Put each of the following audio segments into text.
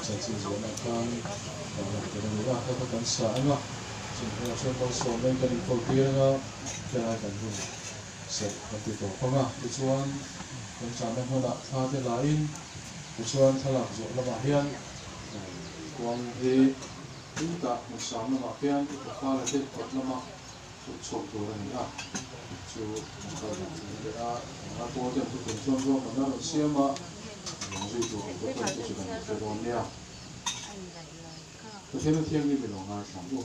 Chanchin ziahna khan kan han tel a ni a, hla kha kan sa ang a, chung hnuaiah chuan malsawm eng kan inkawl tir ang a, helai kan hun serh kan ti tawp ang a, tichuan kan channa hmunah thla te la in, tichuan thlalak zawh lamah hian kuang hi tah hmun sam lamah khian upa fala te kawt lama chhuk chhuak tur a ni a, chu an kal dan chu ni leh a, eng a pawl te an thuthleng chuan ruahmanna a rawn siam a, lawng zui tur awm te pawh te chu kan hre dawn nia. Pathian a thianghlim i lo ngaithla ang u.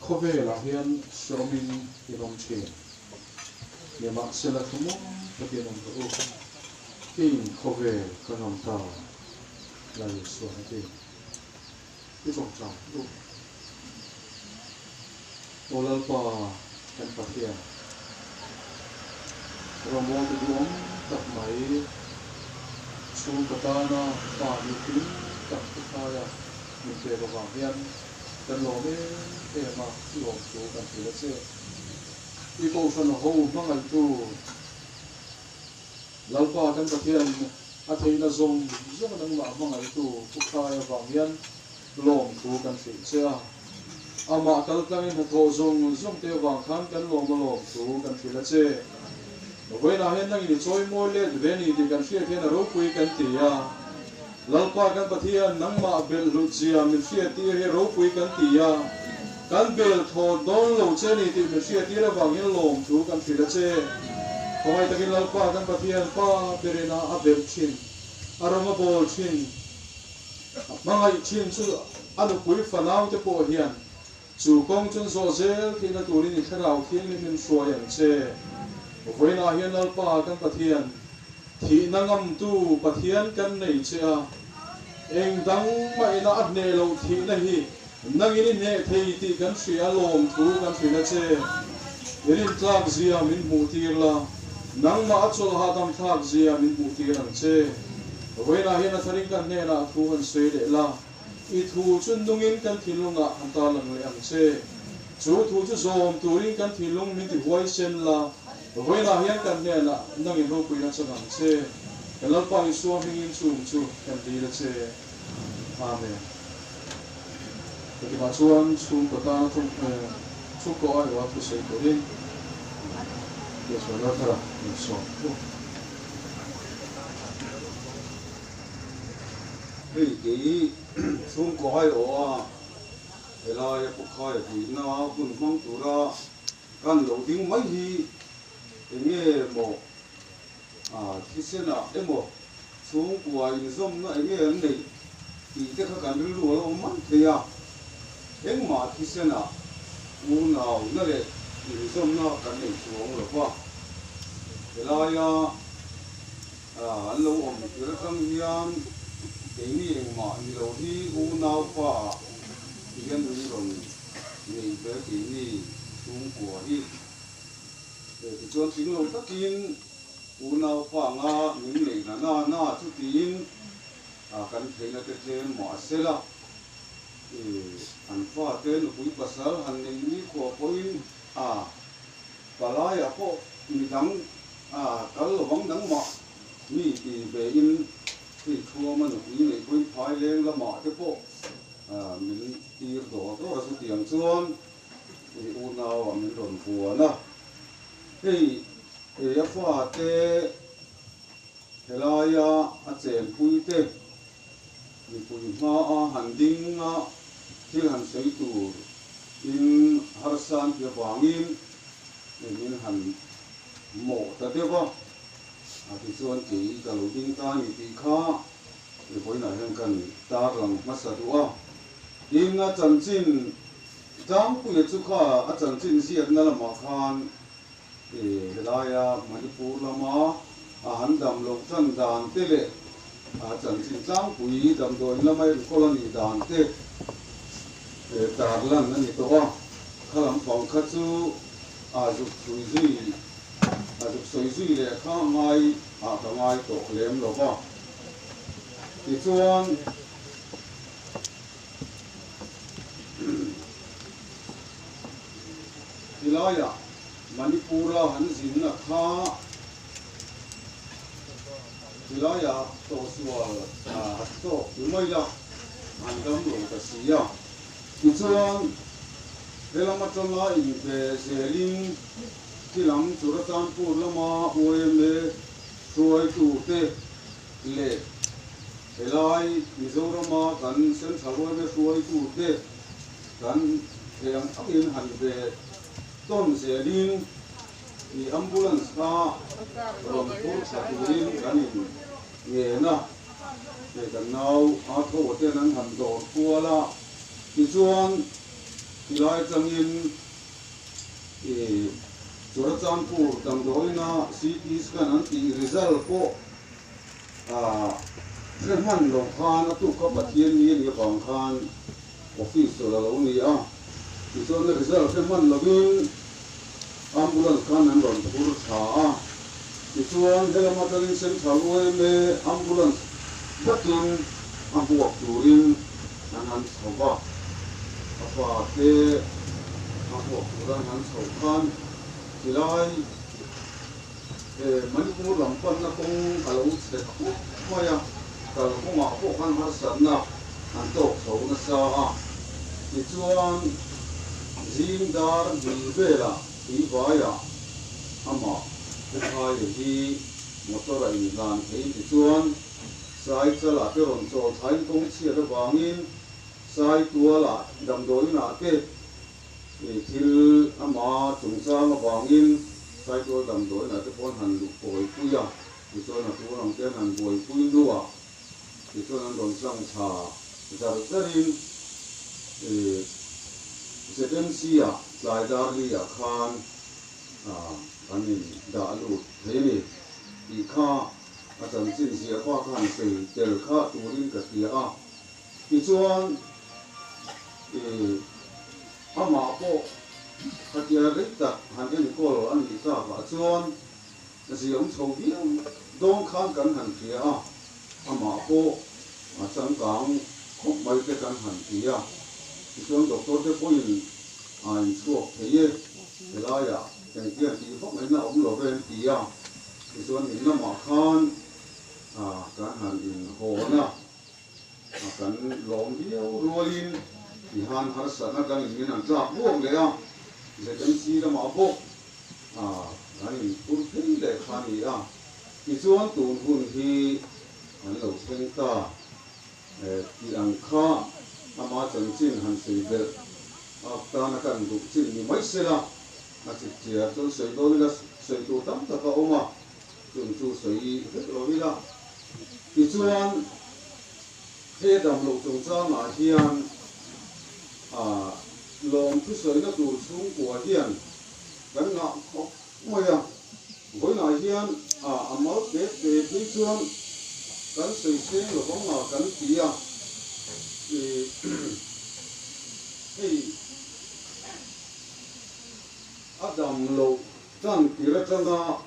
Khawvelah hian hreawmin i lawm thin. Nimahsela thlamuang takin awm rawh u. Keiin khawvel ka ngam ta, Lal Isuan a ti. I tawngtai u. Aw Lalpa kan Pathian, rawngbawltu duhawm tak mai, chhungkaw tana pa nutling tak thu khaia min pek avang hian kan lawm em em a, lawmthu kan hrilh a che. I Kohhran ho hmangaihtu Lalpa kan Pathian a theihna zawng zawng nangmah hmangaihtu thu khai avang hian lawmthu kan hrilh che a. Amah kaltlangin hnathawh zawng zawng te avang khan kan lawm a lawmthu kan hrilh a che. Vawiinah hian nangin i chawimawi let ve ni tih kan hriat hian a ropui kan ti a. Lalpa kan Pathian nangmah belh hlut zia min hriattir hi ropui kan ti a. Kan bel thawn dawn lo che ni tih min hriattir avang hian lawmthu kan hrilh a che. Khawngaih takin Lalpa kan Pathian pa berin a a belh thin, a rawng a bawl thin, A hmangaih thin chu a nupui fanau te pawh hian chu kawng chun zawh zel theihna turin i thlarau thianghlim in hruai ang che. Vawiinah hian Lalpa kan Pathian, thihna ngamtu Pathian kan nei che a, eng dang mahina a hneh loh thihna hi nangin i hneh thei tih kan hria lawm thu kan hrilh a che. I rintlak zia min hmuh tir la, nangmah a chawlh hahdam thlak zia min hmuh tir ang che. Vawiinah hian a tharin kan hnenah thu han sawi leh la, i thu chu nungin kan thinlungah han tarlang leh ang che. Chu thu chu zawm turin kan thinlung min ti huaisen la, vawiinah hian kan hnenah nangin ropuina chang ang che. Kan Lalpa Isua hmingin chung chu kan dil a che. Amen. Hetiangah chuan chhungkaw tana chhungkaw aiawha thusawi turin Piachuan Lalthara min sawm u. Hei kei chhungkaw aiawh a helaia Pukhaia puihna hun hmang tura kan lo ding mai hi enge maw thisenah emaw chhungkua inzawmna enge an neih tih te kha kan rilru a lo awm mai thei a, engmah thisenah unauna leh inzawmna kan nei chuang lo va, helaia an lo awm tir atang hian keini engmah ni lo hi unaupa ah hian min rawn neih ve keini chhungkua hi. Tichuan tling lo takin unaupa anga min neih na na na chu tiin kan theihna te tlem mah a sel a, an fate nupui pasal han neih ni khua pawhin a palaiah pawh midang kal lovang dang mah mi ti ve in hei thuama nupui neih pawhin phai leng lamah te pawh min tir dawr dawr a chutiang chuan i unau ah min rawn vuan a, hei a fate helaia a chenpui te mipui hmaa han ding a thil han sawi tur in harsa an ti avangin min han mawh ta deuh a, a tichuan kei ka lo ding ta a ni tih kha vawiinah hian kan tarlang hmasa duh a, tin a chanchin Tlangpuia chu kha a chanchin ziakna lamah khan helaia Manipur lama a han dam loh tan dan te leh a chanchin tlangpui damdawiin lama enkawl a nih dan te tarlan a ni tawh a. Kha lampang kha chu a zuk chhui zui, a zuk sawi zui leh kha ngai ah ka ngai tawh lem lo va. Tichuan. Tilaiah Manipur-a han zinna kha tilaiah tawhsual a mai a, an dam lo ta si a. Tichuan, helam atanga inbe zelin khilam Churachandpur lama yma hruaitute leh helai Mizorama kan Central yma hruaitute kan theih ang angin han be tawn zelin i ambulance kha rawn phur thla turin kan in ngen a, hei kan nau a tho ten an han dawr kual a, tichuan tilai atangin i Churachandpur damdawiina CT scan an tih result pawh ah hre hman lo khan a tuk kha Pathian ni a nih avang khan office chawlh a lo ni a, tichuan result hre hman lovin Ambulance khan an rawn phur tha a, tichuan helam atangin Central yma Ambulance bawkin a hmuak turin an han chho va, a fa te a hmuak tura an han chho khan tilai Manipur lam panna kawng a lo chhe khawp mai a, kalkawngah pawh khan harsatna an tawk chho nasa a, tichuan zing dar hnih velah tuivaiah amah Pu Khaia hi motor a inhlan thei tichuan Saichalah te rawn chawl thlain kawng chhiat avangin Saitualah damdawiinah te thil ama chungchang avangin Saitual damdawiinah te pawh an han luh kawi pui a, tichuan a tul ang te an han buaipui hnuah Tichuan an rawn tlang thla zar zarin ZMC ah tlai dar li ah khan an in dah lut thei a ni tih kha a chanchin ziah pa khan sawi tel kha turin ka hria a. Tichuan amah pawh khatia rei tak han enkawl a nih takah chuan Ziaawm chho viau dawn khan kan han hria a, amah pawh a changkang khawp mai te kan han ti a, tichuan doctor te pawhin a inchhuak thei e, helaiah engtiang tih vak ngaihna a awm lo ve an ti a, tichuan in lamah khan kan han inhawn a, kan lawm viau rualin tihan harsatna dangin min han tlak buak leh a, ZMC lamah bawk A, kan inphur phei leh kha a ni a, tichuan tun hun hi an lo thleng ta tih ang kha ama chanchin han sawi belh a tana kan duh chin ni mai sela, a chipchiar chuan sawi dawn ila sawi tur tam tak a awm a, chung chu sawi vek lo ila. Tichuan he damloh chungchangah hian a lawmthu sawina tur chhungkua hian Kan ngah khawp mai a, vawiinah hian a a mal te te phei chuan kan sawi seng lo vang a kan ti a, ih hei a dam loh tan tir atanga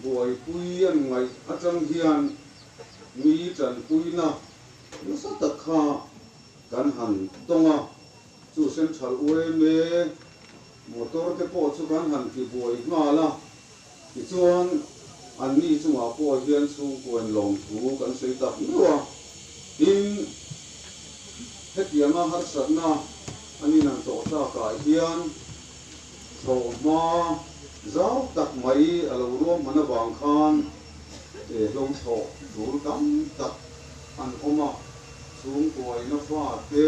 buaipui an ngaih atang hian mi tanpuina nasa tak kha kan han tawng a, chu Central yma Motor te pawh chu kan han ti buai nghal a, tichuan anni chungah pawh hian chhungkuain lawmthu kan sawi tak meuh a, tin, hetianga harsatna an inan tawh takah hian thlawhhma zau tak mai a lo ruahman avang khan hlo thlawh tul tam tak an awm a, chhungkuaina fate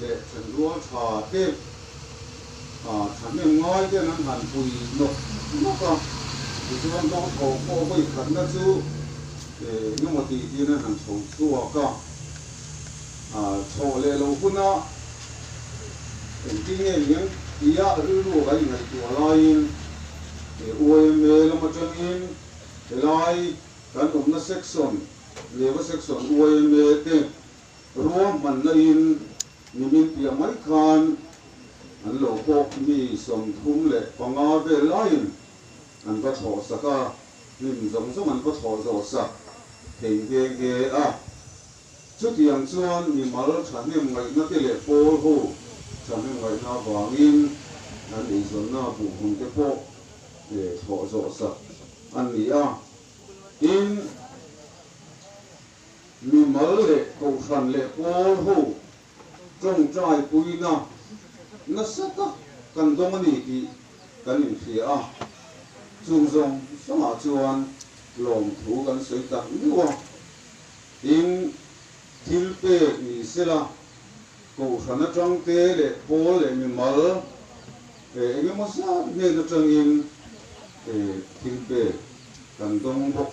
leh thenrual tha te thahnem ngai ten an han pui nawk nawk a, tichuan hlo thlawh pawh vawi khatna chu engemaw tih tiin an han chho chhuak a, chhoh leh lo huna engtin nge niang tia rilru a ingaihtuah laiin YMA lam atangin helai kan awmna section Leva Section yma te ruahmanna in nimin piah mai khan an lo pawh mi 35 vel laiin an va thlawh sak a, hnim zawng zawng an va thlawh zawh sak thei nghe nghe a. Chutiang chuan mimal thahnem ngaihna te leh pawl ho thahnem ngaihna avangin an eizawnna buhhmun te pawh thlawh zawh sak an ni a. Tin, Mimal leh Kohhran leh Pawl ho tawngtai puina nasa tak kan dawng a ni tih kan inhria a, chung zawng zawngah chuan lawmthu kan sawi tak miau a. Tin, thil pek ni sela, Kohhran atangte leh pawl leh mimal eng emaw zat hnen atangin thil pek kan dawng bawk.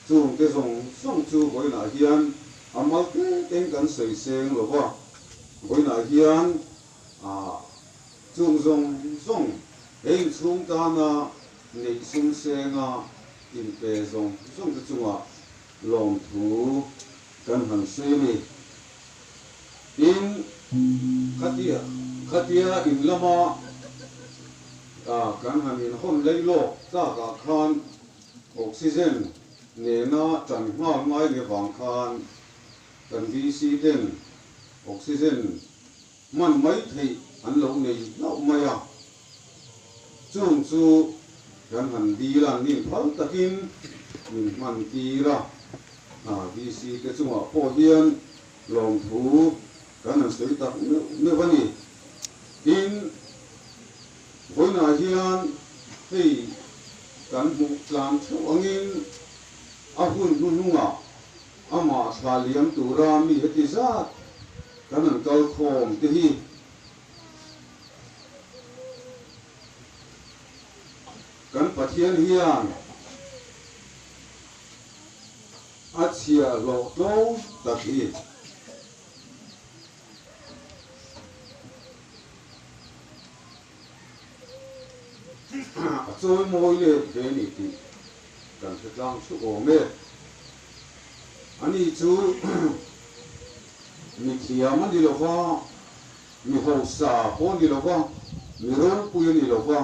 Chungte zawng zawng chu vawiinah hian a mal te tein kan sawi seng lo va, vawiinah hian chung zawng zawng he inchhung tana neih sum senga inpe zawng zawng te chungah lawmthu kan han sawi a ni. Tin, khatia khatia in lama kan han inhawn lei lawk takah khan oxygen nena tan nghal ngai leh vang khan kan VC ten oxygen hman mai theih an lo nei hlauh mai a, chung chu kan han dil a, nin phal takin min hman tir a, VC te chungah pawh hian lawmthu kan han sawi tak meuh meuh a ni. Tin, vawiinah hian hei kan hmuh tlan theuh angin a hun hnuhnungah amah thla liam tura mi heti zat kan han kal khawm te hi kan Pathian hian a chhiahhlawh tlawm tak hi. A chawi mawi let ve ni tih kan hre tlang chhuk awm e. Ani chu mi thiam a ni lo va, mi hausa pawh a ni lo va, mi ropui a ni lo va,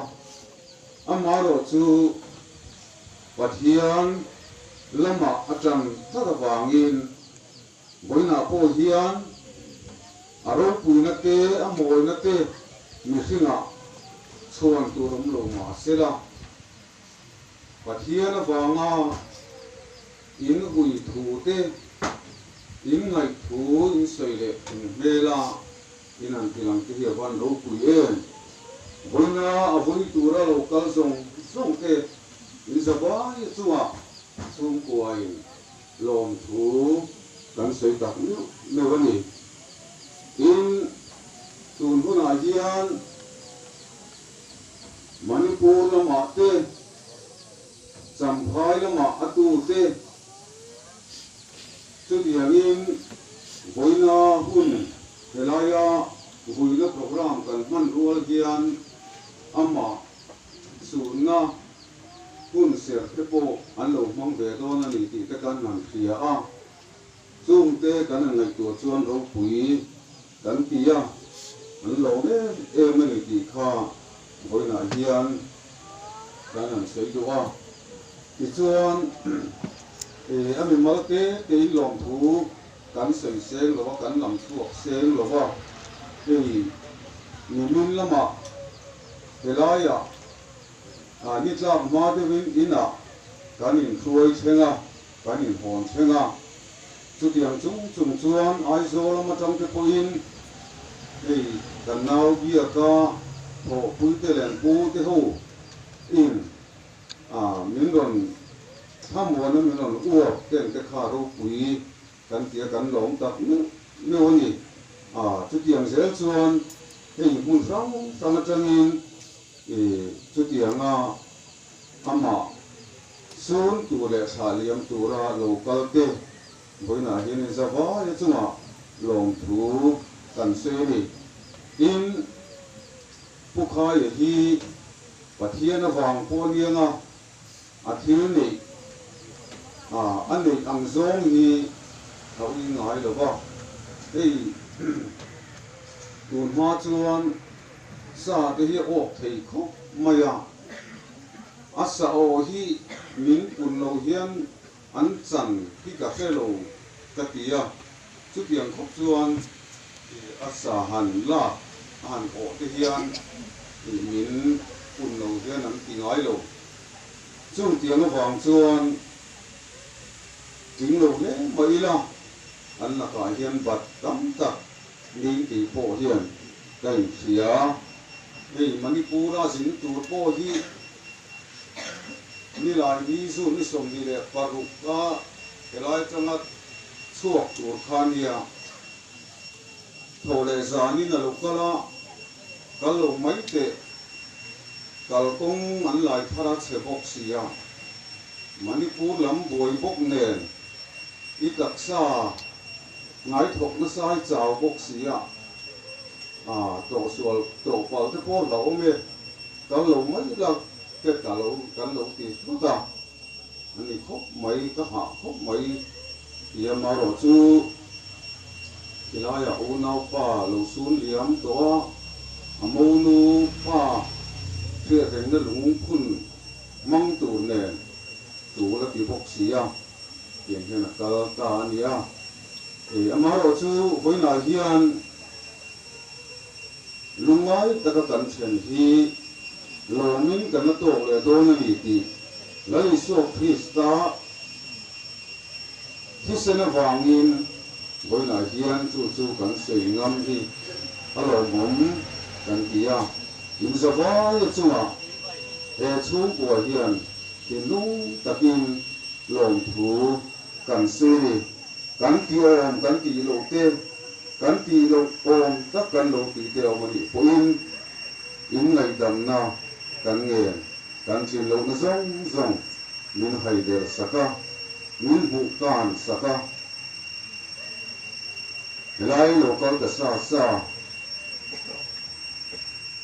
amaherawh chu Pathian lamah a ṭan tlat avangin Vawiinah pawh hian a ropuina te, a mawina te mihringah chhuan tur awm lo mah sela, Pathian avanga in ui thu te, in ngaih thu in sawi leh in hmela in han ti lang te hi a van ropui em? Vawiina a vui tura lo kal zawng zawng te in zavai chungah chhungkuain Lawmthu kan sawi tak meuh meuh a ni. Tin, tun hunah hian Manipur lamah te, Champhai lamah a tu te, chutiangin vawiina hun helaia vuina programme kan hman rual hian amah sunna Hun serh te pawh an lo hmang ve dawn a ni tih te kan han hria a, chungte kan han ngaihtuah chuan ropui kan ti a, an lawm em em a ni tih kha vawiinah hian kan han sawi duh a. Tichuan, a mimal te tein lawmthu kan sawi seng lo a, kan lam chhuak seng lo a, hei nimin lamah helaiah A ni tlak hma deuhin inah kan inhruai thleng a, kan inhawn thleng a. Chutiang chung chung chuan Aizawl lam atang te pawhin hei kan nau biaka thawhpuite leh an pu te ho in a min rawn thlamuana min rawn uap ten te kha ropui kan tia kan lawm tak meuh meuh a ni. A chutiang zel chuan hei hmun hrang hrang atangin I chutianga amah sun tur leh thlah liam tura lo kal te vawiinah hian in zavaia chungah lawmthu kan sawi a ni. Tin, Pu Khaia hi Pathian avang pawh anianga a thil neih a neih ang zawng hi a ui ngai lo va. Hei tun hma chuan Sa te hi a awk thei khawp mai a, a sa aw hi min pun lo hian an chan hi ka hre lo ka ti a, chutiang khawp chuan a sa han lak a han awh te hian min pun lo hian an ti ngai lo. Chutiang avang chuan tling lo hle mai ila. An lakah hian bat tam tak ning tih pawh hian ka inhria. Hei Manipur-a zin tur pawh hi nilai ni June ni 26 a helai atanga chhuak tur kha nia. Thaw leh zanin a lo kal a, kal lo mai teh. Kalkawng an lai thar a chhe bawk sia. Manipur lam buai bawk nen i taksa ngaithawk nasa i chau bawk sia. Aa tawhsual tawhpal te pawh hlauhawm e, kal lo mai la te ka lo kan lo ti hlut a. A ni khawp mai, ka hah khawp mai ti a marawh chu tilaiah unaupa lo sun liam tawh a, a monu pa hriat rengna lungphun hmang tur nen tul a ti bawk si a, tiang hian a kal ta a ni a. Amaherawh chu vawiinah hian Lungngai taka kan then hi lawmin kan la tawk leh dawn a ni tih Lal Isua Krista thisen avangin vawiinah hian chu chu kan sawi ngam hi a lawmawm kan ti a. Inzavaia chungah he chhungkua hian thinlung takin lawmthu kan sawi a ni. Kan tih awm kan tih loh te, kan tih loh awm tak kan lo tih te awm a nih pawhin in ngaihdamna kan ngen, kan tlin lohna zawng zawng min haider sak a, min hmuh kan sak a. Helai lo kal ta sa sa,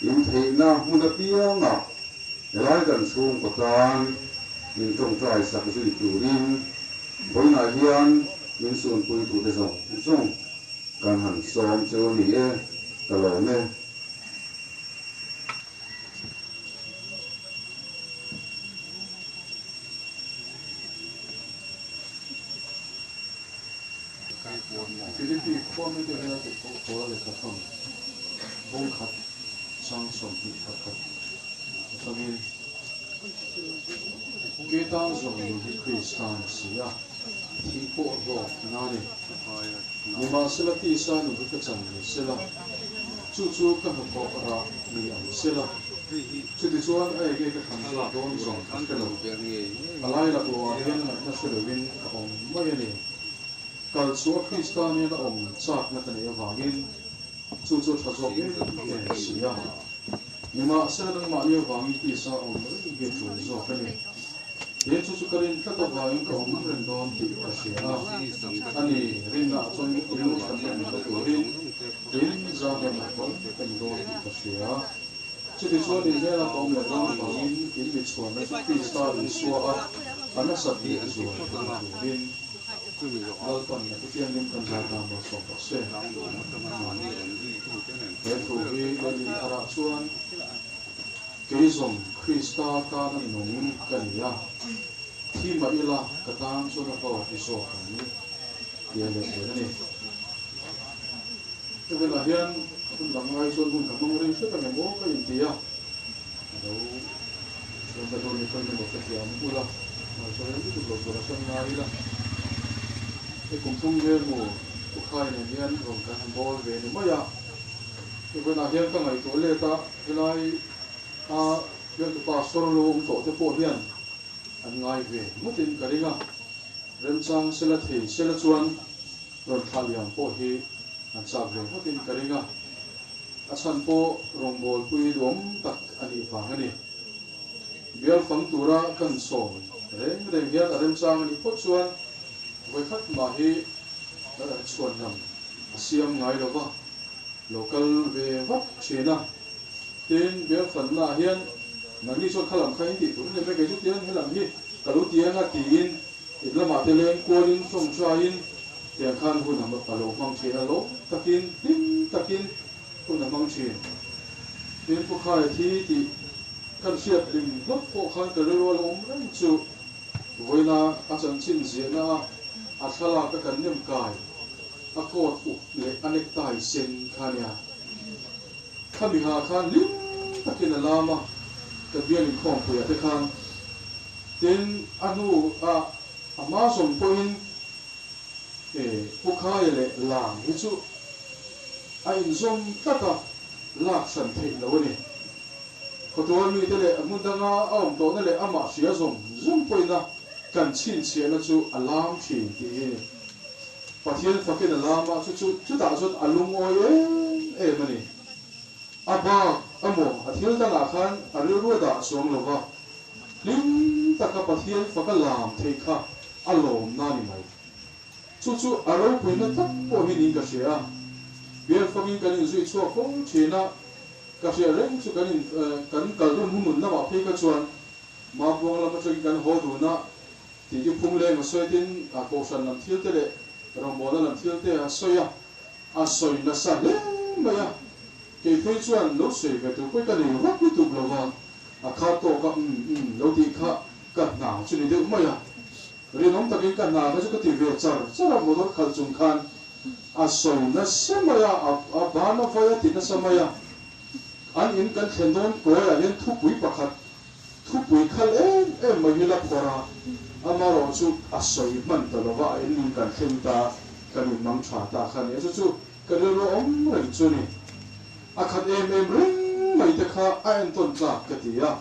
in theihna hmun apiangah helai kan chhungkaw tan min tawngtai sak zui turin Vawiinah hian min sunpui tute zawng zawng kan han sawm chu ni e, ka lawm e. Philippi khua mite hmela tih pawh Paula lehkha thawn bawng khat chang 21 atangin Ke tan zawng nun hi Krista a ni si a, thih pawh hlawk na a ni. Nimahsela tisa nun hi ka chan ni sela, chu chu ka hnathawh rah ni ang sela. Chutichuan a enge ka thlan zawk dawn zawng ka hre lo. A lai laklawh ah hian ngaihna hre loin ka awm mai a ni. Kal chhuah Krista nen a awm chakna ka neih avangin chu chu tha zawk em em si a. Nimahsela nangmahni avangin tisa awm reng hi a tul zawk a ni. Tin chu chu ka rin tlat avangin ka awm reng dawn tih ka hria a. A ni, rinnaah chuan in thlan em la turin tin zahlemah pawh ka ni dawn tih ka hria. Chutichuan in hnenah ka awm leh dawn avangin in mi chhuanna chu Krista Isua a a nasat leh zual theihna turin Lalpan a Pathianlim kan zai tan malsawm rawh se. He thu hi Lenin tharah chuan kei zawng Krista tana nung ka ni a, thi mah ila ka tan chuan a hlawk zawk ang tia let ve a ni. Hetiangah hian hun dang ngai chuan hun ka hmang rei hret ang em aw ka inti a, a lo chuan ka dawn ni pawhin emaw ka thiam ula, mahse rei lutuk lo tur a hran ngai ila. Hei kum thum vel mu Pu Khai nen hian rawn kan han bawl ve ni mai a, hetiangah hian ka ngaihtuah let a, helai a bialtupa sawr lo awm tawh te pawh hian an ngai ve ngawtin ka ring a, remchang sela thei sela chuan Rawn thlah liam pawh hi an chak ve ngawtin ka ring a, a chhan pawh rawngbawlpui duam tak a nih vang a ni. Bial fang tura kan sawm reng reng hian a remchang a nih phawt chuan vawikhat mah hi chhuan lam a siam ngai lo va, lo kal ve vak thin a. Tin, bial fannaah hian nangni chuan kha lam kha in tih tur a ni mai, kei chu tiang helam hi ka lo ti ang a tiin In lamah te leng kualin tawngtaiin tiang khan hun a lo hmang thin a, lawm takin, hlim takin hun a hmang thin. Tin, Pu Khaia thi tih kan hriat hlim hlawk pawh khan ka rilru a lo awm reng chu vawiina a chanchin ziahna a a thlalak a kan nem kai, a coat uk leh a necktie sen kha nia. Khami ha khan hlim takin a lam a, ka bial inkhawmpuiah te khan. Tin, a hnu ah a hma zawm pawhin Pu Khaia leh Lam hi chu a inzawm tlat a, lak hran theih lo a ni. Khawtual mite leh hmun danga a awm tawhna leh amah hria zawng zawng pawhina kan chhinchhiahna chu a lam thin tih hi a ni. Pathian fakin a lam a, chu chu chutah chuan a lungawi em em a ni. A bak emaw a thil dangah khan a rilru a dah chuang lo va, hlim taka Pathian faka lam theih kha a lawmna a ni mai. Chu chu a ropuina tak pawh hi niin ka hria a. Bial fakin kan inzui chhuak fo thin a, ka hriat reng chu kan in kan kal dun hunun lamah phei kha chuan Mapuang lam atangin kan haw dun a, tih chu Phungleng a sawi tin Kohhran lam thil te leh rawngbawlna lam thil te a sawi a, a sawi nasa hle mai a. Kei phei chuan lo sawi ve tur pawh ka nei vak lutuk lo va, a kha tawk a umm umm lo tih kha ka hna chu ni deuh mai a. Rinawm takin ka hna kha chu ka ti ve char char a, motor khalh chung khan a sawi nasa mai a, a ban a vai a ti nasa mai a. An in kan thlen dawn kawiah hian thupui pakhat, thupui khal em em mai hi la phawrh a, amaherawh chu a sawi hman ta lova, a in kan thleng ta, kan in mang tha ta kha a ni a, chu chu ka rilru awm reng chu a ni. A khat em em reng mai te kha a entawn tlak ka ti a,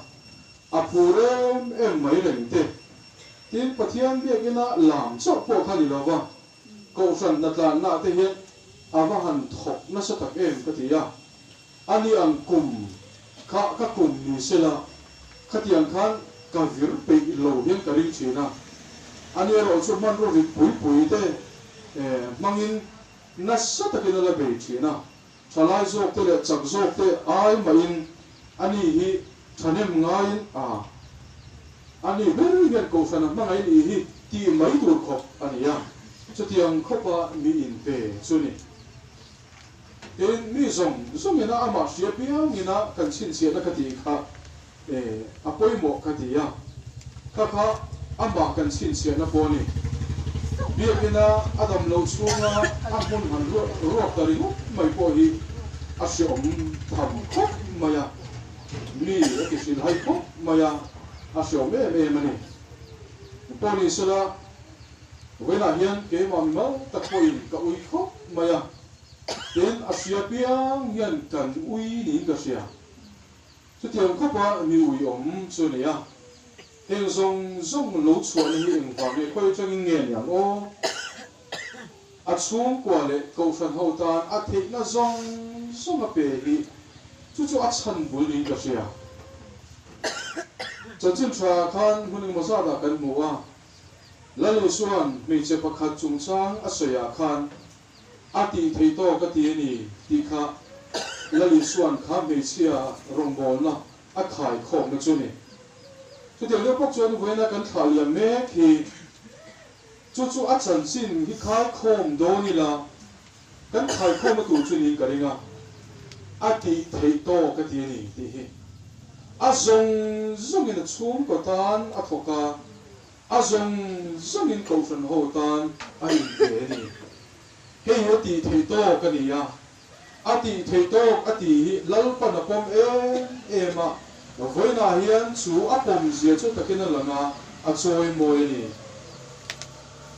a phur em em mai reng te. Tin, Pathian biakina lam chauh pawh kha ni lova, Kohhran hnatlanna te hian a va han thawk nasa tak em ka ti a. Ani ang kum kha ka kum ni sela, khatiang khan ka vir peih lo hian ka ring thin a. Ani erawh chu hmanraw rit pui pui te hmangin nasa takin a la bei thin a. Thalai zawk te leh chak zawk te ai mahin ani hi thahnem ngaiin a ani ber hian Kohhrana hmangaih nih hi tih mai tur khawp a ni a, chutiang khawpa mi inpe chu ni. Tin, mi zawng zawngina amah hria piangina kan chhinchhiahna ka tih kha E, a pawimawh ka ti a, kha kha amah kan chhinchhiahna pawh a ni. Biakina a dam loh chhunga a hmun han ruak ta ringawt mai pawh hi a hreawm tham khawp mai a, mi a ti hrilhai khawp mai a, a hreawm em em a ni. Pawh ni sela, vawiinah hian keimah mimal tak pawhin ka ui khawp mai a, tin a hria piang hian kan ui niin ka hria. Chutiang khawpa mi ui awm chu a ni a, heng zawng zawng lo chhuahna hi engvang nge khawi atangin nge ni ang aw? A chhungkua leh kohhran ho tan a theihna zawng zawng a pe hi chu chu a chhan bul niin ka hria. Chanchin tha khan hmun engemaw zatah kan hmu a, Lal Isua'n hmeichhe pakhat chungchang a sawiah khan A tih theih tawk a ti a ni tih kha Lal Isua'n kha hmeichhia rawngbawlna a khai khawmna chu a ni. Chutiang deuh bawk chuan vawiina kan thlah liam mek hi chu chu a chanchin hi khai khawm dawn ila kan khai khawmna tur chu niin ka ring a, a tih theih tawk a ti a ni tih hi a zawng zawngin a chhungkaw tan a thawk a, A zawng zawngin Kohhran ho tan a inpe a ni. Hei hi a tih theih tawk a ni a, a tih theih tawk a tih hi Lalpan a pawm em em a, vawiinah hian chu a pawm zia chu takin a lang a, a chawi mawi a ni.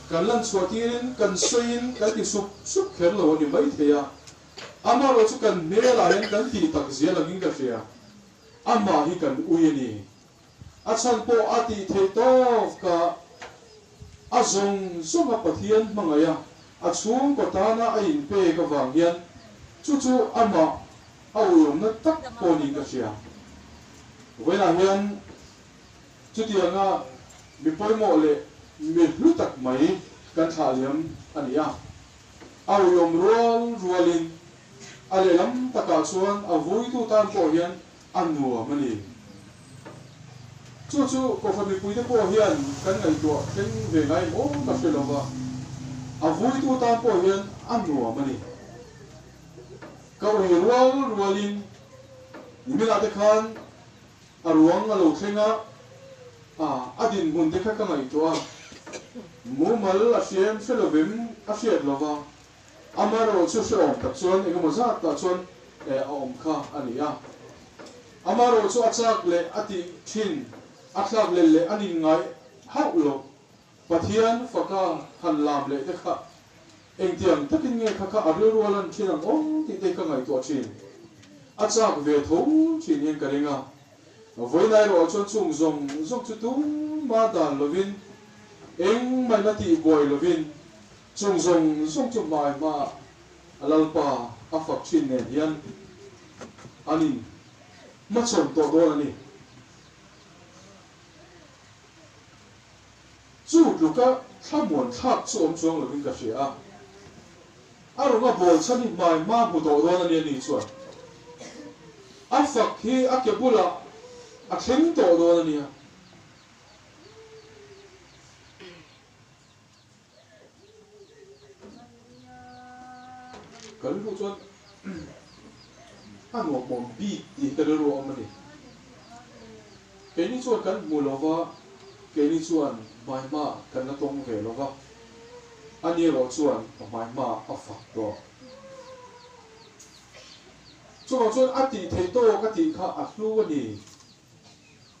Kan lan chhuah tirin kan sawiin kan ti sup sup kher lo a ni maithei a, amaherawhchu kan hmelah hian kan tih tak zia langin ka hria, amah hi kan ui a ni. A chhan pawh a tih theih tawk a, a zawng zawng a Pathian hmangaih a, a chhungkaw tana a inpek avang hian chu chu amah a uiawmna tak pawh niin ka hria. Vawiinah hian chutianga mi pawimawh leh mi hlu tak mai kan thlah liam a ni a, a uiawm rual rualin a lehlam takah chuan a vuitu tan pawh hian a nuam a ni. Chu chu Kohhran mipuite pawh hian kan ngaihtuah thleng ve ngai em aw ka hre lo va, a vuitu tan pawh hian a nuam a ni. Ka ui rual rualin niminah te khan a ruang a lo thleng a, a dinhmun te kha ka ngaihtuah a, mumal a hria em hre lovem a hriat lo va, Amaherawhchu hrehawm tak chuan engemaw zat tah chuan a awm kha a ni a. Amaherawhchu a chak leh a tih thin, a thlak lel leh a nin ngai hauh lo. Pathian faka han lam leh te kha Engtiang takin nge kha kha a rilru a lan thin ang aw tih te hi ka ngaihtuah thin. A chak ve tho thin hian ka ring a. Vawiin erawh chuan chung zawng zawng chu tumah dan lovin, engmah in a tihbuai lovin chung zawng zawng chu hmai hmaah a Lalpa a fak thin nen hian an in hmachhawn tawh dawn a ni. Chu tluka thlamuan thlak chu awm chuang lovin ka hria a, a rawn a bawl chhan hi hmai hma hmu tawh dawn a nia ni chuan a fak hi a ke bulah a thleng tawh dawn a nia. Ka rilru chuan a nuamawm bik tih hi ka rilru a awm a ni. Keini chuan kan hmu lo va, keini chuan hmaihma kan la tawng ve lo va, ani erawh chuan a hmaihma a fak tawh. Chuvang chuan a tih theih tawk a tih kha a hlu a ni.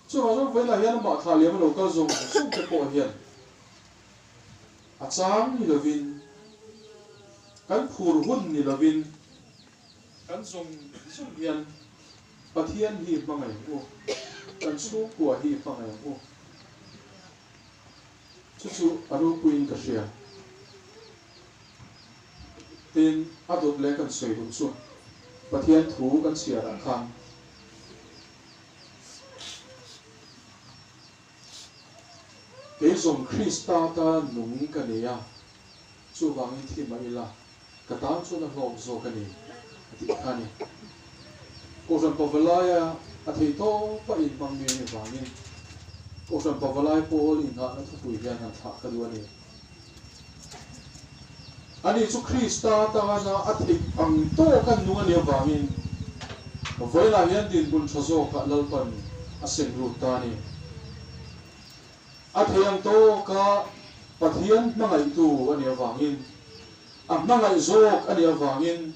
Chuvang chuan vawiinah hian amah thlah liam a lo kal zawng zawng te pawh hian a chang ni lovin, kan phur hun ni lovin, kan zawng zawng hian Pathian hi hmangaih ang u, kan chhungkua hi hmangaih ang u. Chu chu a ropuiin ka hria. Tin, a dawt leh kan sawi duh chu Pathian thu kan chhiarah khan, Kei zawng Krista tana nung ka nei a, chuvangin thi mah ila, ka tan chuan a hlawk zawk a ni, a tih kha a ni. Kohhran Pavalaia a thei tawpa inhmang mi a nih vangin Kohhran Pavalai pawl inghahna thupui hian han thlah ka duh a ni. Ani chu Krista tana a theih ang tawka nung a nih avangin vawiinah hian dinhmun tha zawkah Lalpan a seng lut ta a ni. A theih ang tawka Pathian hmangaihtu a nih avangin, a hmangaih zawk a nih avangin,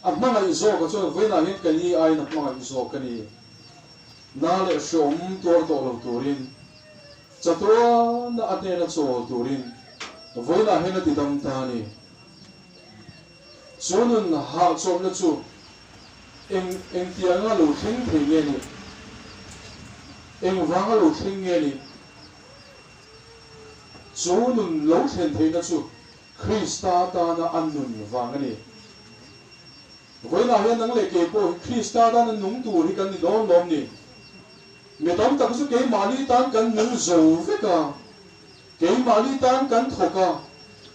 a hmangaih zawka chuan vawiinah hian keini aiin a hmangaih zawk a ni. Na leh hreawm tuar tawh lo turin. Chatuana a hnena chawl turin vawiinah hian a ti dam ta a ni. Chu nun hahchawlhna chu eng engtianga lo thleng thei nge ni? Engvanga lo thleng nge ni? Chu nun lo thlen theihna chu Krista tana a nun vang a ni. Vawiinah hian nang leh kei pawh hi Krista tana nung tur hi kan ni dawn lawm ni? Mi tam tak chu keimahni tan kan nung zo vek a, keimahni tan kan thawk a,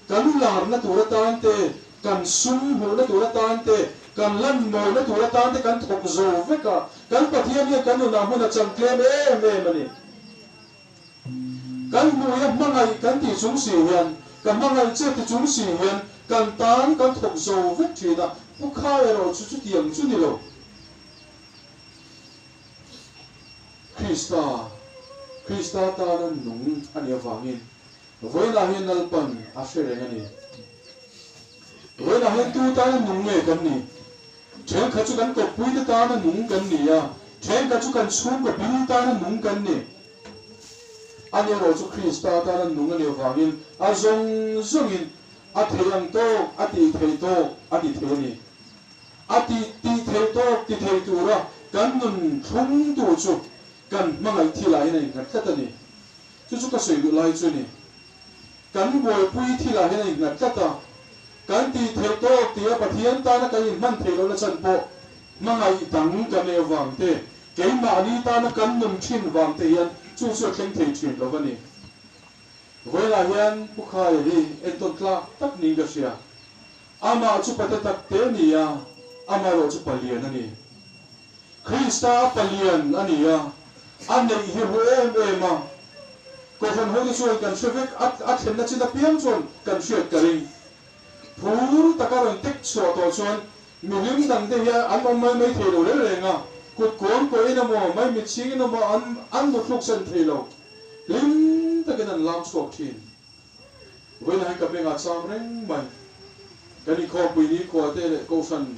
kan larna tur atan te, kan sum hmuhna tur atan te, kan lan mawina tur atan te kan thawk zo vek a, kan Pathian hian kan nunah hmun a chang tlem em em a ni. Kan hmuia hmangaih kan tih chung si hian, ka hmangaih che ti chung si hian kan tan kan thawk zo vek thin a, Pu Kha erawh chu chutiang chu ni lo. Krista, Krista tana nung a nih avangin vawiinah hian Lalpan a hre reng a ni. Vawiinah hian tu tana nung nge kan nih? Thenkhat chu kan kawppuite tana nung kan ni a, thenkhat chu kan chhungkaw bil tana nung kan ni. Ani erawh chu Krista tana nung a nih avangin a zawng zawngin a thei ang tawk, a tih thei tawk a ti thei a ni. A ti tih thei tawk ti thei tura kan nun thlungtu chu kan hmangaih thil ah hian a innghat tlat a ni. Chu chu ka sawi duh lai chu a ni. Kan buaipui thil ah hian a innghat tlat a, kan tih theih tawk tia Pathian tana kan inhman theih lohna chan pawh hmangaih dang kan nei avang te, keimahni tana kan nun thin vang te hian chu chu a thleng thei thin lo a ni. Vawiinah hian Pu Khaia hi entawn tlak tak niin ka hria. Amah chu pate tak te a ni a, amah erawh chu palian a ni. Krista a palian a ni a, a neih hi hlu em em a. Kohhran hote chuan kan hre vek, a thlenna chin apiang chuan kan hriat ka ring. Phur taka rawn tek chhuah tawh chuan mihlim dangte hi an awm mai mai thei lo reng reng a, kut kuang kuahin emaw, maimit chhingin emaw an muthluk sen thei lo. Hlim takin an lam chhuak thin. Vawiinah hian ka bengah cham reng mai. Kan inkhawmpui ni khua te leh Kohhran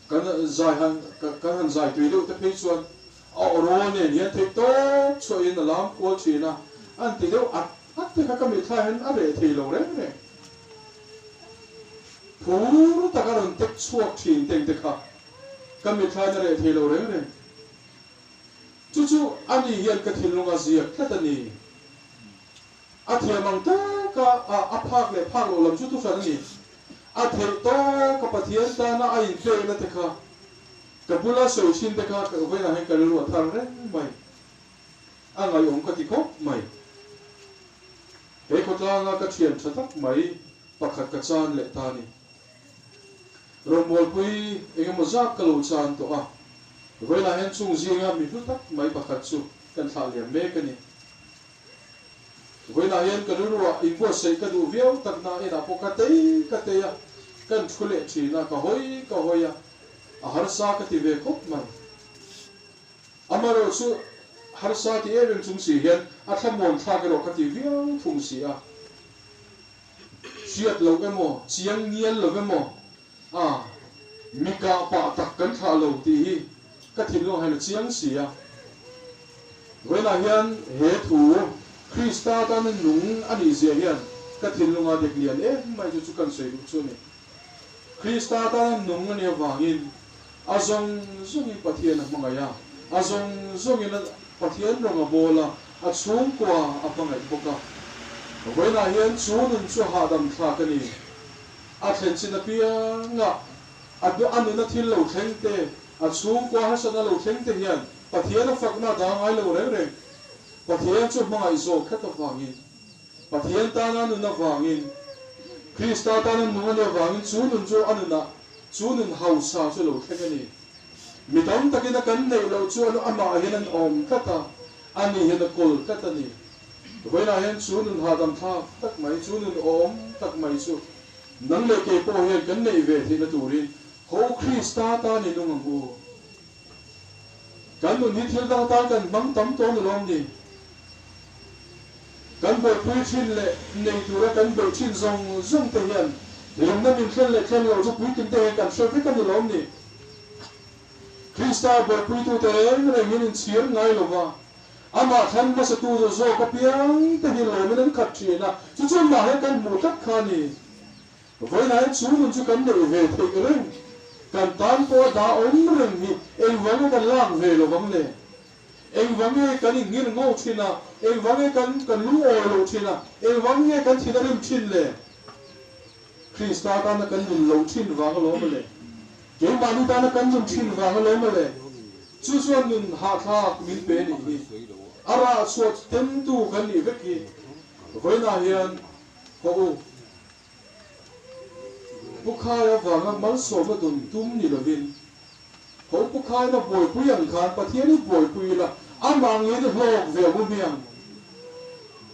kan zai han kan han zai tui deuh te phei chuan a awrawl nen hian theih tawp chhuahin a lam kual thin a, an ti deuh at at te kha ka mitthla hian a reh thei lo reng reng. Phur taka rawn tek chhuak thin teng te kha ka mithlain a reh thei lo reng reng. Chu chu ani hian ka thinlung a ziak tlat a ni. A thiam ang tawka a a phak leh phak loh lam chu thuhran a ni. A theih tawka Pathian tana a inpekna te kha ka bula sawi thin te kha ka vawiinah hian ka rilru a thar reng mai. A ngaihawm ka ti khawp mai. He khawtlanga ka thian tha tak mai pakhat ka chan leh ta a ni. Rawngbawlpui eng emaw zat ka lo chan tawh a, vawiinah hian chung zinga mi hlu tak mai pakhat chu kan thlah liam mek a ni. Vawiinah hian ka rilruah inbuatsaih ka duh viau tak na inah pawh ka tei ka tei a, kan thu leh thin a, ka hawi ka hawi a, a harsa ka ti ve khawp mai. Amaherawh chu harsa ti em em chung si hian a thlamuan thlak erawh ka ti viau thung si a. Hriat loh emaw, chiang ngial lo emaw, a mi kah pah tak kan thlah lo tih hi ka thinlung hian a chiang si a. Vawiinah hian he thu Krista tana nung a nih zia hian ka thinlunga dek lian em mai chu chu kan sawi duh chu a ni. Krista tana nung a nih avangin a zawng zawngin Pathian a hmangaih a, a zawng zawngin Pathian rawng a bawl a, a chhungkua a hmangaih bawk a. Vawiinah hian chu nun chu hahdam thlak a ni. A thlen chin apiangah a a nuna thil lo thleng te, a chhungkua harsatna lo thleng te hian Pathian a fakna a dang ngai lo reng reng. Pathian chu hmangaih zawk tlat avangin, Pathian tana a nun avangin, Krista tana nung a nih avangin chu nun chu a nunah chu nun hausa chu lo thleng a ni. Mi tam takin a kan neih loh chu an amah hian an awm tlat a, ani hian a kawl tlat a ni. Vawiinah hian chu nun hahdam thlak tak mai, chu nun awm tak mai chu nang leh kei pawh hian kan neih ve theihna turin Ho Krista tan i nung ang u. Kan nun hi thil dang tan kan hmang tam tawh ni lawm ni? Kan buaipui thin leh nei tura kan beih thin zawng zawng te hian hlimna min thlen leh thlen loh chu puitling te hian kan hre vek a ni lawm ni? Krista buaipuitute reng reng hian inchhir ngai lo va, amah thlan hmasatu zawk apiang te hi lawmin an khat thin a, chu chu amah hian kan hmuh tlat kha a ni. Vawiinah hian chu nun chu kan neih ve theih reng, kan tan pawh a dah awm reng hi engvang nge kan lak ve lo vang le? Engvang nge kan inngir ngo thin a? Engvang nge kan kan lungawi loh thin a? Engvang nge kan thin a rim thin le? Krista tana kan nun loh thin vang alawm a le. Keimahni tana kan nun thin vang alawm a le. Chu chuan nun hahthlak min pe nih hi. A rah chhuah temtu kan nih vek hi. Vawiinah hian haw u. Pu Khai avanga malsawmna dun tum ni lovin, Ho Pu Khaina buaipui ang khan Pathian hi buaipui ila, amah angin hlawk ve ang u hmiang.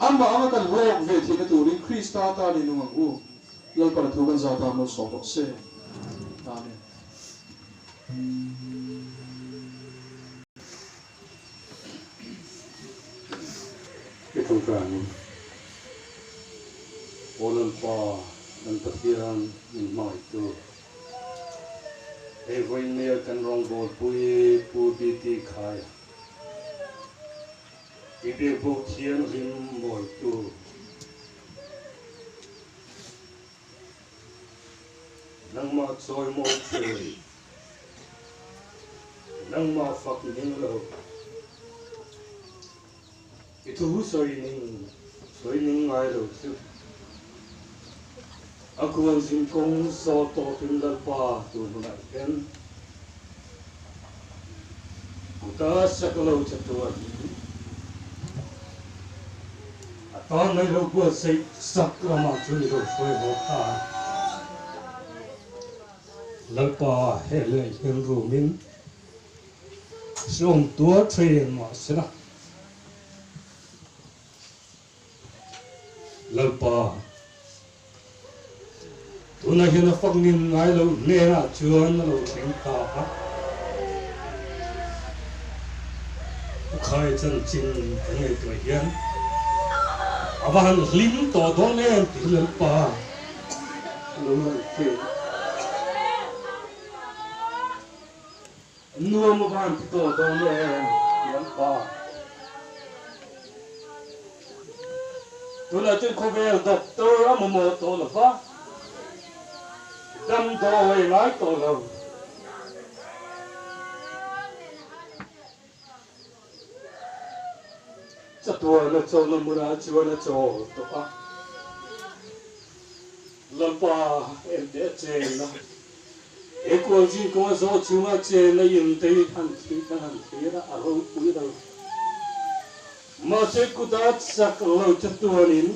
Amah anga kan hlawk ve theihna turin Krista tan i nung ang u. Lalpana thu kan zata malsawm rawh se. Amen. I tawngtai ang u. Aw Lalpa, kan Pathian min hmangaihtu, hei vawinia kan rawngbawlpui Pu BT Khaia, i biakbuk thianghlim mawitu, Nangmah chawimawi thin, nangmah fak ning lo, i thu sawi ning sawi ning ngai lo chu a kuanzin kawng zawl tawpin Lalpa tun hunah hian kuta sak lo che tuahin A tan mai lo buatsaih sak ramah chuan i lo hruai haw ta a. Lalpa he leh hian rumin hreawm tuar thin mahsela Lalpa tunah hian a fak nin ngai lo hnenah chuan a lo thleng ta a. Pu Khai chanchin kan ngaihtuah hian a va han hlim tawh dawn em tih hi Lalpa a lo lang thin. Nuam a va han ti tawh dawn em tih Lalpa. Tunah chuan khawvel doctor a mamawh tawh lo va. Damdawi ngai tawh lo. Chatuana chawlhna hmunah chuan a chawl tawh a. Lalpa enteh a chenna, he kualzing kawnga zawh chhunga chenna in te hi han thlir kan han thlir a, a ropui lo. Mahse kuta chak lo chatuanin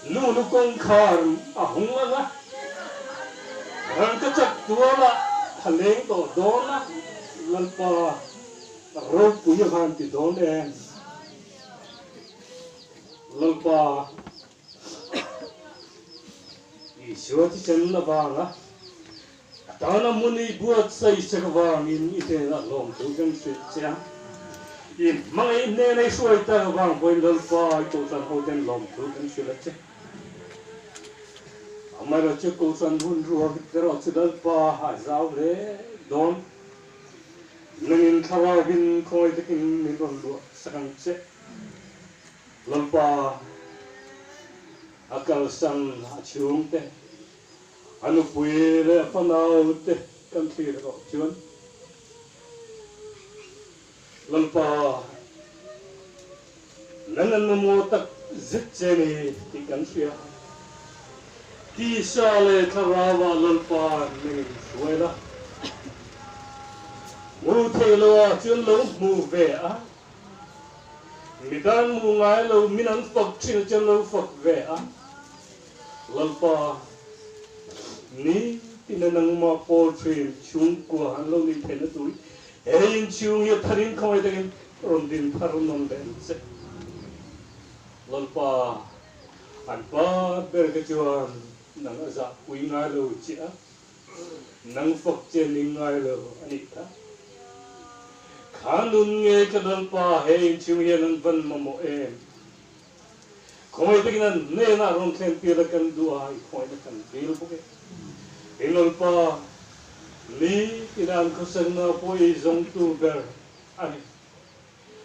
lunglu kawngkhar a hung ang a, rangkachak tualah a leng tawh dawn a, Lalpa ropui a han ti dawn em? Lalpa Isua thisen avanga a tana muni buatsaih sek avangin i hnenah lawmthu kan hrilh che a. I hmangaih hnena i hruai tak avang pawhin Lalpa i Kohhran hoten lawmthu kan hrilh a che. Amaherawhchu Kohhran hun ruak erawh chu Lalpa a zau hle dawn. Nangin thlarauin khawngaih takin min rawn luah sak ang che. Lalpa a kalsan a chhungte, a nupui leh a fanaute kan thlir erawh chuan Lalpa nang an mamawh tak zet che ni tih kan hria. Tisa leh thlarauah Lalpa nangin hruai la, hmu thei loah chuan lo hmu ve a. Midang mu ngai lo min an fak thin a chuan lo fak ve a, Lalpa ni tina nangmah pawl thin chhungkua an lo nih theihna tur hi he inchhung hi a tharin khawngaih takin rawn din thar nawn leh ang che. Lalpa an pa ber kha chuan nang a zahpui ngai lo che a, Nang fak che ning ngai lo a nih kha. Kha nun nge ka Lalpa he inchhung hian an van mamawh em? Khawngaih takin an hnenah rawn thlen tir a kan duh a, i khawngaihna kan dil bawk e. I Lalpa, nitin an khawsakna pawh i zawngtu ber a ni.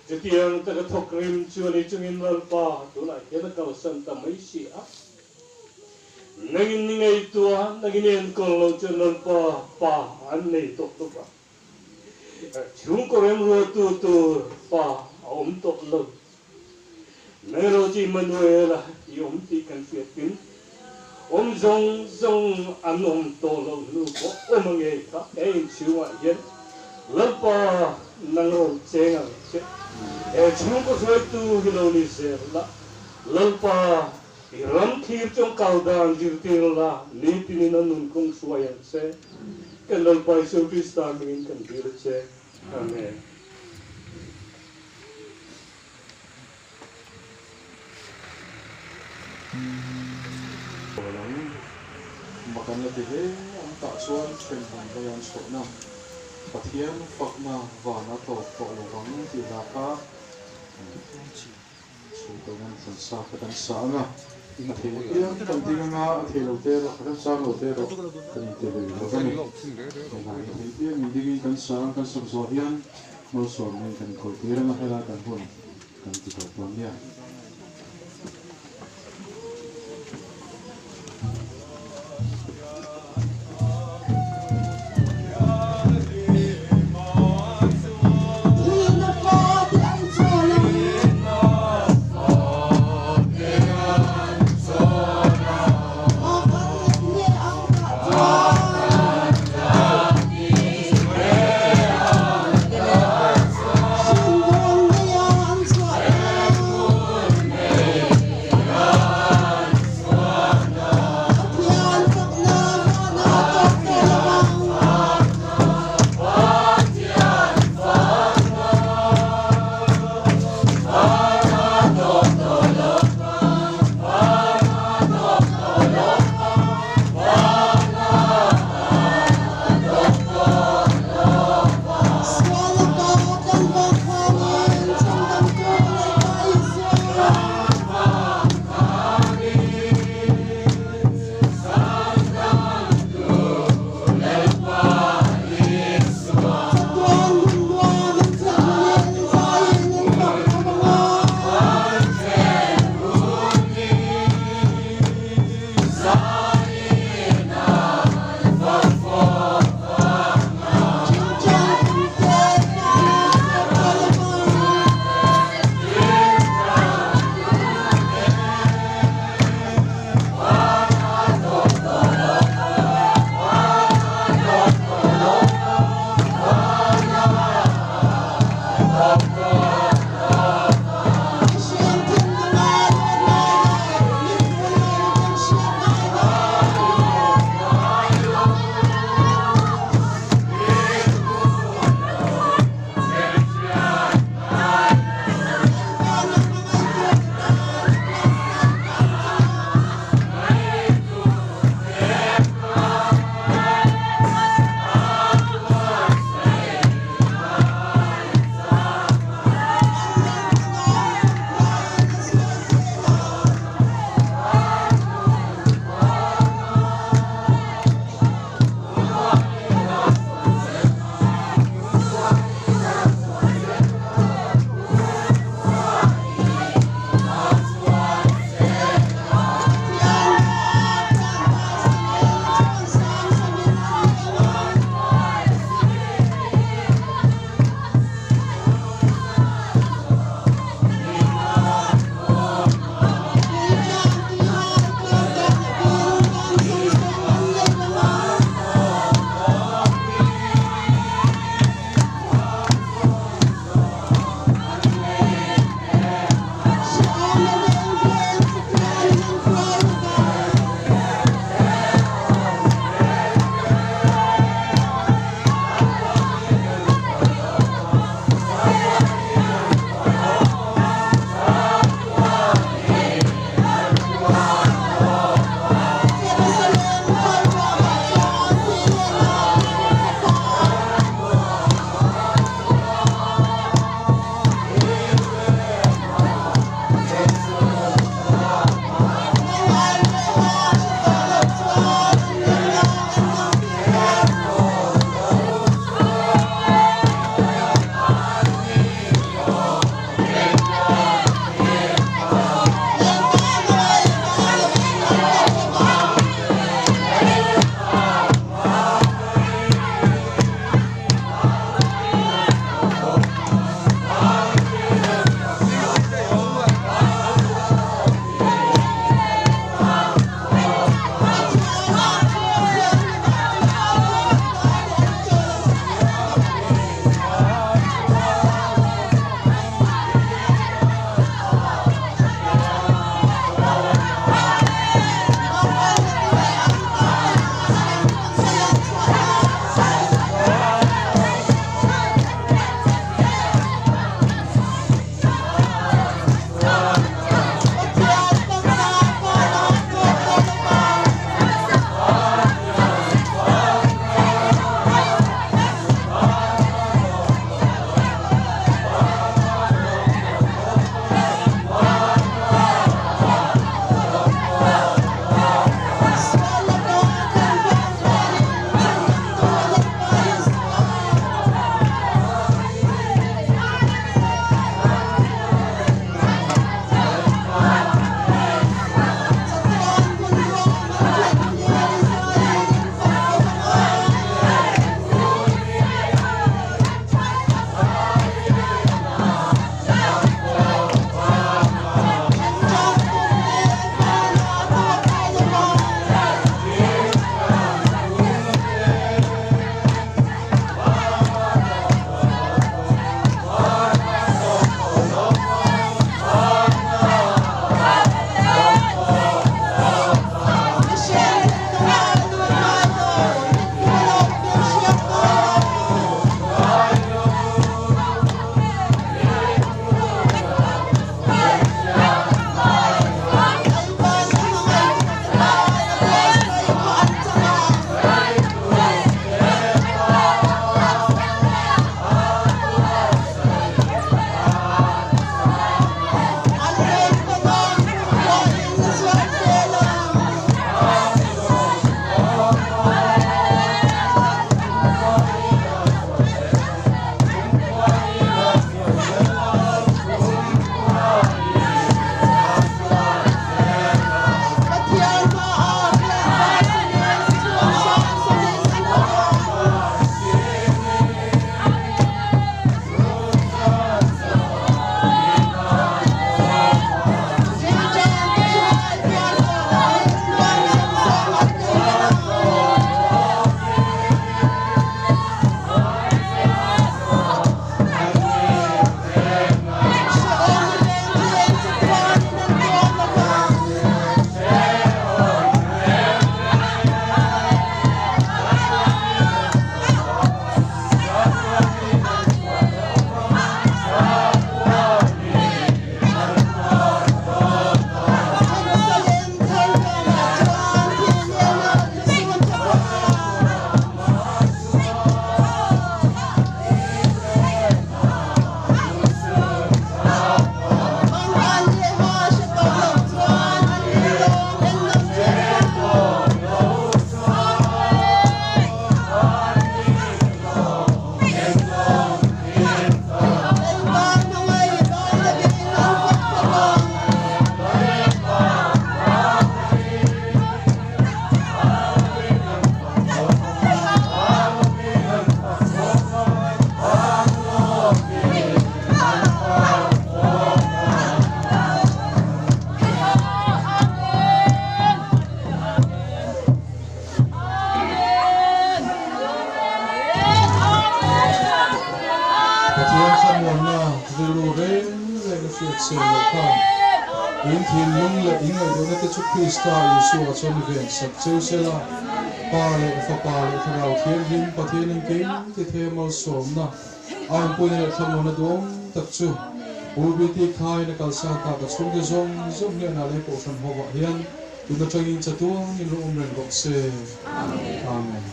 Chutiang taka thawk rim chu ani chungin Lalpa tunah hian a kalsan ta mai si a. Nangin ni ngaihtuah, nangin i enkawl lo chuan Lalpa pa an nei tawh lo va. Chhungkaw remruatu tur pa a awm tawh lo. Nangero chu Immanuela i awm tih kan hriatin awm zawng zawng an awm tawh loh hnu pawh awm a ngei kha he inchhungah hian Lalpa nang rawn cheng ang che. He chhungkaw hruaitu hi lo ni zel la, Lalpa i ram thlir chung kal dan zirtir la, nitinin a nun kawng hruai ang che. Kan Lalpa Isua Krista hmingin kan dil che. Amen. Lam mak an la ti hle ang tah chuan hremhmun vai an chhuahna Pathian fakna van a tawp tawh lo vang tih hla kha chhungkaw in an thlan sa kha kan sa ang a, a thei piang kan ding ang a, a thei lo te erawh kan sang lo te erawh kan inti lui lo va ni. Hengah hi a thei piang in dingin kan sa ang kan sak zawh hian malsawmna in kan inkhawih tir ang a, helai kan hun kan ti tawh dawn nia. Pathian thlamuanna rilru reng reng a hriat sen loh khan in thinlung leh in ngaihtuahna te chu Krista Isua chuan ven sak cheu sela, Pa leh Fapa leh Thlarau Thianghlim Pathian engkim ti thei a malsawmna a awmpuina leh thlamuanna duhawm tak chu Pu BT Khain a kalsan tak a chhungte zawng zawng hnenah leh Kohhran hovah hian tun atangin chatuangin lo awm reng rawh se. Amen.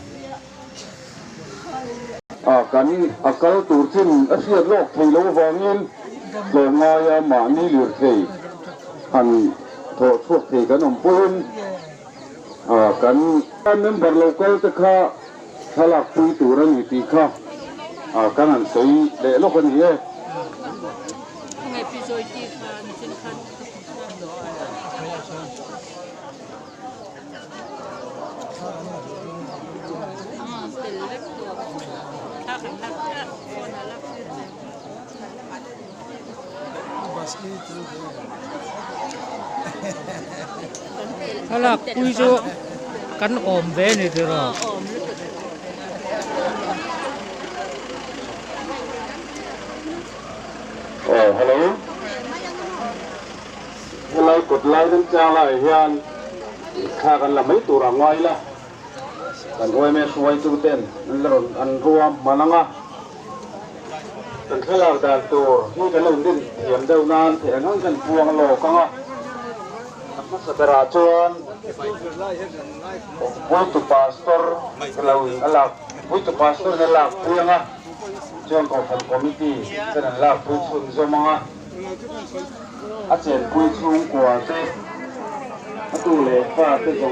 A kan a kal tur chin a hriat lawk thei lo avangin tlawmngaia mahni lirthei han thawh chhuak thei kan awm pawhin kan member lo kal te kha thlalak pui tur a ni tih kha kan han sawi leh lawk a ni e. Thlalak pui chu kan awm ve a ni tiraw. Aw hello. Helai kawt lai remchang laiah hian thla kan la mai tur a ngai la, kan yma hruaitu ten an la rawn an ruam hman ang a, kan thlalak dan tur hi kan lo inrin thiam deuh nan theih ang ang kan puang lawk ang a, a hmasa berah chuan Puitu Pastor lo in a lak Puitu Pastor in a lak pui ang a, chuan Kohhran Committee ten an lak pui chhunzawm ang a. A chenpui chhungkua te, a tu leh fa te zawng.